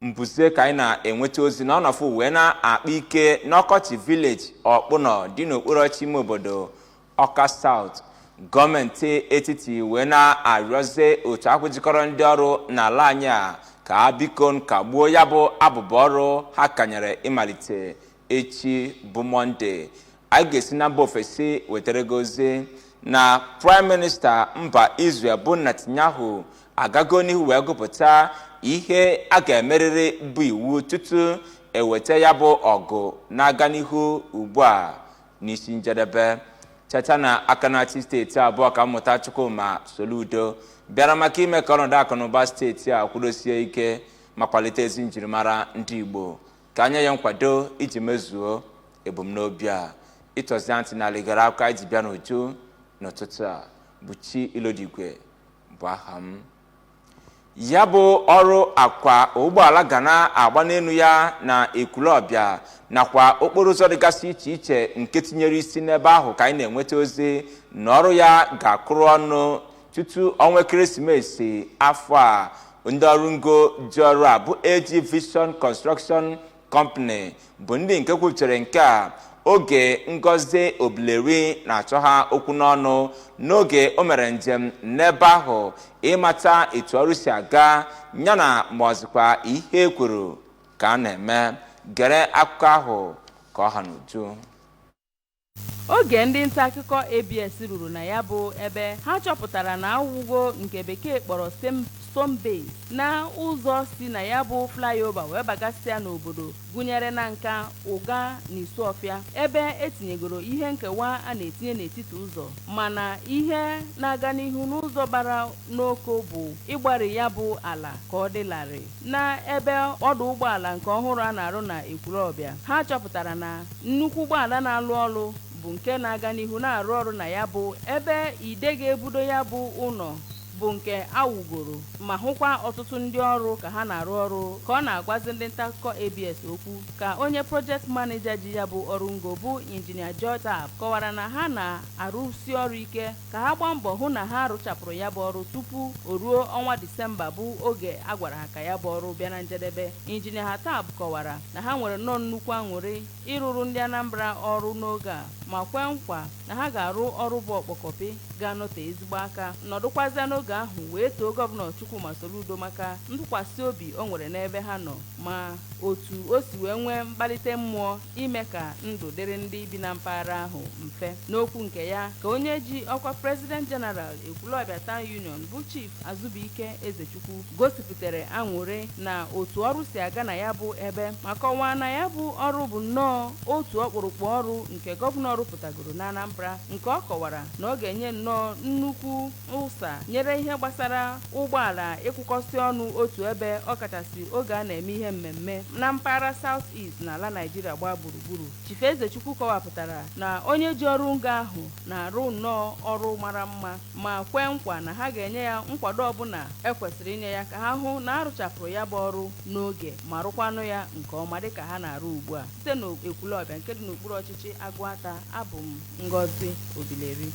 Mbuze ka anyị na-enweta ozi na ọnọfụ wee na-akpa ike n'Ọkọchị Village, Ọkpụnọ dị n'okpuru ọchị ime obodo Ọka South. Gọọmenti etiti wee na-arịọzi otu ahụ jikọrọ ndị ọrụ n'ala anyị a ka ha biko kagbuo ya bụ abụba ọrụ ha kanyere ịmalite echi bụ Mọnde. Anyị ga-esi na mba ofesi wetara gị ozi na Prime Minista mba Israel bụ Netanyahu agago n'ihu wee gụpụta ihe a ga-emerịrị bụ iwu tutu eweta ya bụ ọgụ na-aga n'ihu ugbu a n'isi njedebe. Cheta na aka na-achị steeti abụọ ka mmụta Chukwuma Soludo bịara maka ime ka ọnọdụ akụnụba steeti a kwudosie ike ma kwalite ezi njirimara ndị Igbo, ka anya ya nkwado iji mezuo ebumnobi a. Ịtọzi ntị na aligara akụkọ anyị ji bịa n'uju n'ụtụtụ a bụ Chi Ilodigwe bụ aha m. Ya bụ ọrụ akwa ụgbọala ga na-agba n'elu ya na Ekwulọbịa nakwa okporo ụzọ dịgasị iche iche nke tinyere isi n'ebe ahụ ka anyị na-enweta ozi na ọrụ ya ga-akụrụ ọnụ tutu ọnwa ekeresimesi afọ a. Ndị ọrụ ngo ji ọrụ a bụ AG Vision Construction Company bụ ndị nke kwuputere nke a oge Ngozi Obileri na-achọ ha okwu n'ọnụ n'oge o mere njem n'ebe ahụ ịmata etu ọrụ si aga yana ma ọzịkwa ihe e kwuru ka a na-eme. Gere akụkọ ahụ ka ọ ha n'uju. Oge ndị nta akụkọ ABS ruru na ya bụ ebe, ha chọpụtara na awụgo nke Bekee kpọrọ stone base na ụzọ si na ya bụ flyover wee bagasịa n'obodo gụnyere na Nka, Ụga na Isuọfịa, ebe etinyegoro ihe nkewa a na-etinye n'etiti ụzọ. Mana ihe na-aga n'ihu n'ụzọ bara n'Oko bụ ịgbari ya bụ ala ka ọ dị larịị. Na ebe ọdụ ụgbọala nke ọhụrụ a na-arụ na Ekwulọbịa, ha chọpụtara na nnukwu ụgbọala na-alụ ọrụ bụ nke na-aga n'ihu na-arụ ọrụ na ya bụ ebe ide ga-ebudo ya bụ ụlọ bụ nke awụgoro, ma hụkwa ọtụtụ ndị ọrụ ka ha na-arụ ọrụ. Ka ọ na-agwazi ndị nta akụkọ ABS okwu, ka onye project manager ji ya bụ ọrụ ngo bụ Injinia George Tab kọwara na ha na-arụsi ọrụ ike ka ha gbaa mbọ hụ na ha rụchapụrụ ya bụ ọrụ tupu o ruo ọnwa Disemba, bụ oge a gwara ha ka ya bụ ọrụ bịa na njedebe. Injinia Hatab kọwara na ha nwere nnọọ nnukwu aṅụrị ịrụrụ ndị Anambra ọrụ n'oge a, ma kwee nkwa na ha ga-arụ ọrụ bụ ọkpọkọpị ga-anọte ezigbo aka. Nọdụkwazịa n'oge ahụ wee too Gọvanọ Chukwuma Soludo maka ntụkwasị obi o nwere n'ebe ha nọ, ma otu o si wee nwee mkpalite mmụọ ime ka ndụ dịrị ndị bi na mpaghara ahụ mfe. N'okwu nke ya, ka onye ji ọkwa President General Ekwulọbịa Town Union bụ Chief Azụbụike Ezechukwu gosipụtara aṅụrị na otu ọrụ si aga na ya bụ ebe, ma kọwaa na ya bụ ọrụ bụ nnọọ otu ọkpụrụkpụ ọrụ nke gọvanọ rụpụtagoro na Anambra, nke ọ kọwara na ọ ga-enye nnọọ nnukwu ụsa nyere ihe gbasara ụgbọala ịkwụkọsị ọnụ otu ebe, ọkachasị oge a na-eme ihe mmemme na mpaghara South East na ala Naijiria gbaa gburugburu. Chief Ezechukwu kọwapụtara na onye ji ọrụ ngo ahụ na-arụ nnọọ ọrụ mara mma, ma kwee nkwa na ha ga-enye ya nkwado ọbụla ekwesịrị inye ya ka ha hụ na arụchapụrụ ya bụ ọrụ n'oge ma rụkwanụ ya nke ọma dịka ha na-arụ ugbu a. Site n'Ekwulọbịa nke dị n'okpuru ọchịchị Agụata, abụ m Ngozi Obileri.